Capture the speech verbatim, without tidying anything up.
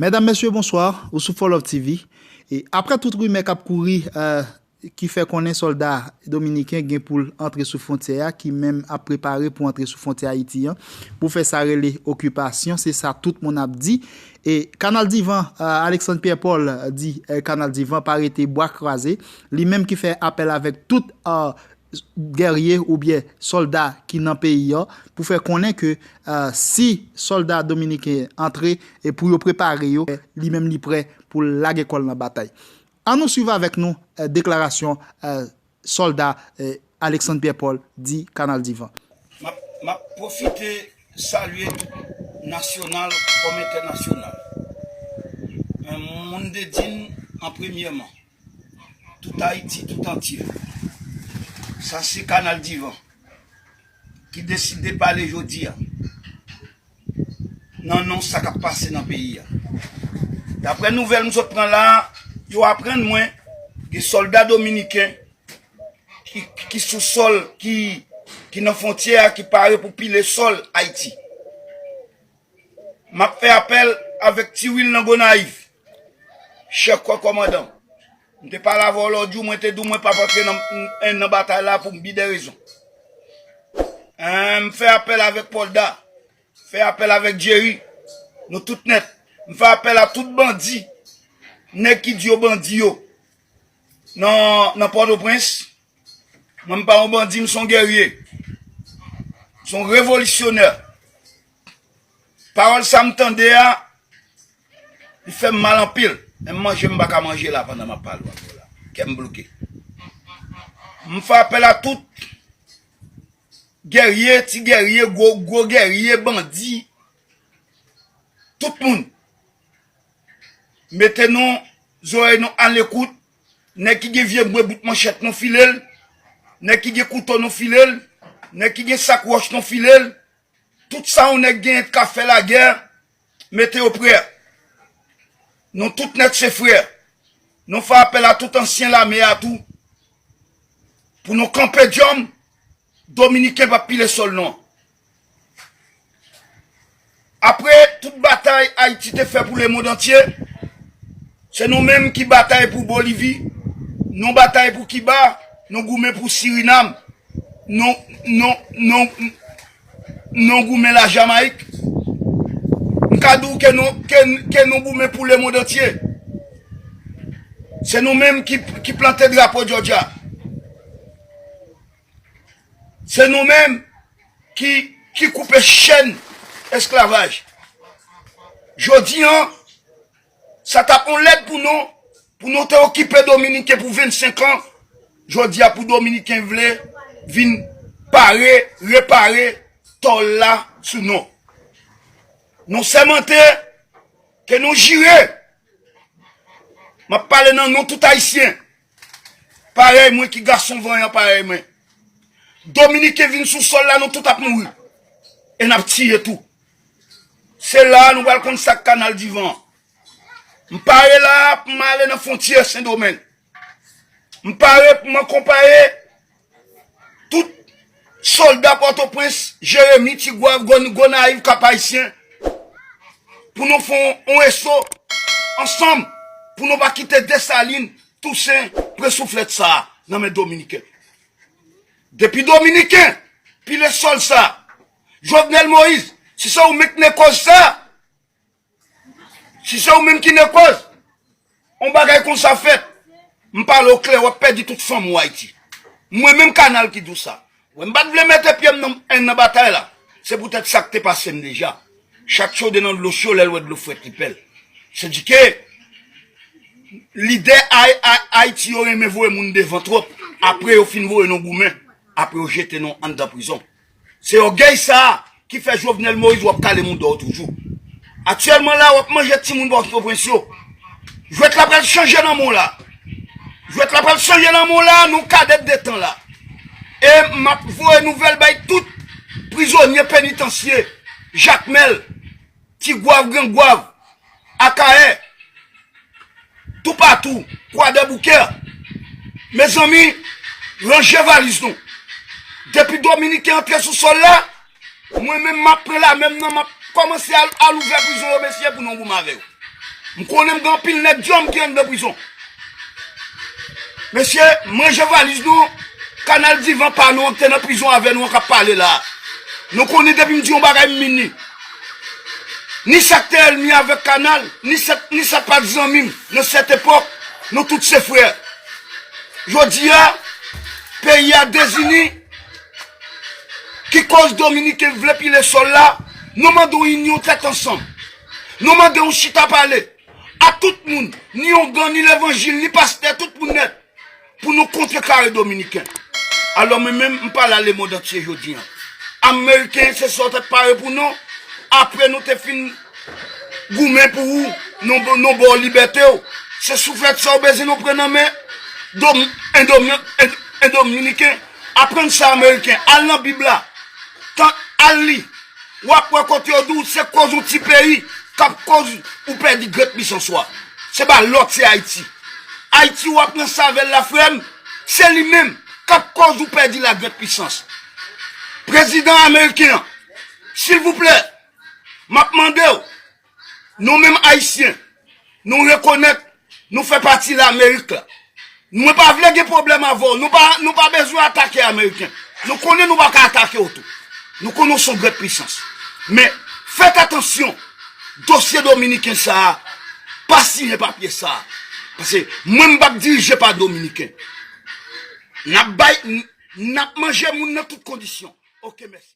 Medam, mesye, bonswa. Ou sou Follow T V. E apre tout rimè k ap kouri, eh, ki fè konnen sòlda dominiken gen pou l antre sou fwontyè a, ki menm ap prepare pou antre sou fwontyè Ayiti an, pou fè sa rele okipasyon, se sa tout moun ap di. E Kanal Divan, eh, Alexandre Pierre Paul di, eh, Kanal Divan pa rete bwa kraze, li menm ki fè apèl avèk tout, eh, gèrye oubyen sòlda ki nan peyi an pou fè konnen ke, eh, si sòlda dominiken antre e pou yo prepare yo, li menm li prè pou l lage kò l nan batay. Ann nou swiv avèk nou, eh, deklarasyon, eh, sòlda, eh, Alexandre Pierre Paul di Kanal Divan. M ap, m ap pwofite salye tout nasyonal kòm entènasyonal. Eh, moun de Din an premyèman. Tout Ayiti, tout antye. Sa se Kanal Divan ki deside pale jodi a nan non sa k ap pase nan peyi a. Daprè nouvèl m sot pran la a, yo aprann mwen gen sòlda dominiken ki, ki sou sòl, ki, ki nan fwontyè a, ki pare pou pile sòl Ayiti. M ap fè apèl avèk Ti Wil nan Gonayiv. Chè kò kòmandan. M te pale avè w lòt jou, mwen te di w mwen p ap antre nan, nan batay la pou m bi de rezon. Hein, m fè apèl avèk Pòlda. Fè apèl avèk Jerry. Nou tout nèt. M fè apèl a tout bandi. Nèg ki di yo bandi yo. Nan, nan Pòtoprens. Mwen, m pa yon bandi, m se yon gèrye. M se yon revolisyonè. Pawòl sa m tande a, li fè m mal anpil. Menm manje m pa ka manje la pandan m ap pale w avè w la. Kè m bloke. M fè apèl a tout gèrye, ti gèrye, gwo, gwo gèrye, bandi. Tout moun. Mete nou zòrèy nou alekout. Nèg ki gen vye bwe bout manchèt nou file l. Nèg ki gen kouto nou file l. Nèg ki gen sak wòch nou file l. Tout sa yon nèg genyen k ka fè lagè, mete yo prè. Nou tout nèt se frè. Nou fè apèl a tout ansyen lame a tou. Pou nou kanpe djòm, Dominiken p ap pile sòl nou an. Apre tout batay Ayiti te fè pou lemonn antye, se nou menm ki batay pou Bolivi, nou batay pou Kiba, nou goumen pou Sirinam, nou, nou, nou, nou goumen Lajamayik. M ka di w ke nou, ke, ke nou goumen pou lemonn antye. Se nou menm ki, ki plante drapo Jòjya. Se nou menm ki, ki koupe chèn esklavaj. Jodi an, sa t ap yon lèd pou nou, pou nou te okipe Dominiken pou vennsenk an. Jodi a, pou Dominiken vle vin pare, repare tò l la sou nou. Nou sèmante ke nou jire M ap pale nan non tout Ayisyen. Parèy mwen ki gason vanyan parèy mwen. Dominiken vin sou sòl la, nou tout ap mouri. E n ap tiye tou. Se la a nou pral konn sa k Kanal Divan an. M pare la a pou m ale nan fwontyè Sendomeng. M pare pou m akonpaye tout sòlda Pòtoprens, Jeremi, Tigwav, Gon-, Gonayiv, Kap-Ayisyen, pou nou fè yon, yon eso ansanm, pou nou pa kite Desalin, Tousen, pran souflèt sa a nan men Dominiken. Depi Dominiken pile sòl sa a, Jovenel Moïse, si se ou menm ki nekòz sa a, Si se ou menm ki nekòz, yon bagay konsa fèt, m pale w klè, w ap pèdi tout fanmi w Ayiti. Mwen menm Kanal ki di w sa. Wè, m pa t vle mete pye m nan, nan batay la. Se poutèt sa k te pase m deja. Chat chode nan dlo cho, lè l wè dlo frèt, li pè l. Sèdike, lidè Ay-, Ay-, Ayiti yo renmen voye moun devan twòp. Apre yo fin voye nou goumen. Apre yo jete nou anndan prizon. Se ògèy sa a ki fè Jovenel Moïse w ap kale mouda w toujou. Aktyèlman la, w ap manje timoun Pòtoprens yo. Jwèt la pral chanje nan men w la. Jwèt la pral chanje nan men w la, nou kadèt de tan la. E m ap voye nouvèl bay tout prizonye penitansye, Jakmèl, Tigwav, Grangwav, Akayè, toupatou, Kwadèboukè. Mezanmi, ranje valiz nou. Depi Dominiken antre sou sòl la, mwen menm m ap pran lame m nan, m ap kòmanse al, al ouvè prizon yo, mesye, pou nou goumen avè yo. M konnen m gen anpil nèg djanm ki anndan prizon. Mesye, m ranje valiz nou, Kanal Divan pa nou an ki te nan prizon avè nou an k ap pale la. Nou konnen depi m di yon bagay m mean li. Ni sa k te ènmi avèk Kanal, ni sa, ni sa k pa t zanmi m nan sèt epòk, nou tout se frè. Jodi a, peyi a dezini, ki koz Dominiken vle pile sòl la, nou mande yon inyon tèt ansanm. Nou mande yon chita pale a tout moun, ni ongan, ni levanjil, ni pastè, tout moun nèt, pou nou kontrekare Dominiken. Alò, mwen menm, m pale a lemonn antye jodi a. Ameriken, se sa w t ap pare pou nou. Apre nou te fin goumen pou ou, nou, nou ba w libète w. Se souflèt sa w bezwen nou pran nan men Dom-, en Domi-, en, en Dominiken. Aprann sa, Ameriken. Al nan Bib la. Tan, al li. W ap wè kote yo di w se koz yon ti peyi k ap koz ou pèdi grenn pisans ou a. Se pa lòt, se Ayiti. Ayiti w ap nan savèl la, frè m, se li menm k ap koz ou pèdi la grenn pisans. Prezidan ameriken an, silvouplè, m ap mande w, nou menm Ayisyen, nou rekonèt nou fè pati Lamerik la. Mwen pa vle gen pwoblèm avè w. Nou pa, nou pa bezwen atake Ameriken. Nou konnen nou pa ka atake w tou. Nou konnen w se yon grenn pisans. Men, fèt atansyon, dosye Dominiken sa a, pa siyen papye sa a. Paske mwen, m p ap dirije pa Dominiken. N ap bay, n, n ap manje moun nan tout kondisyon. Oke, mèsi.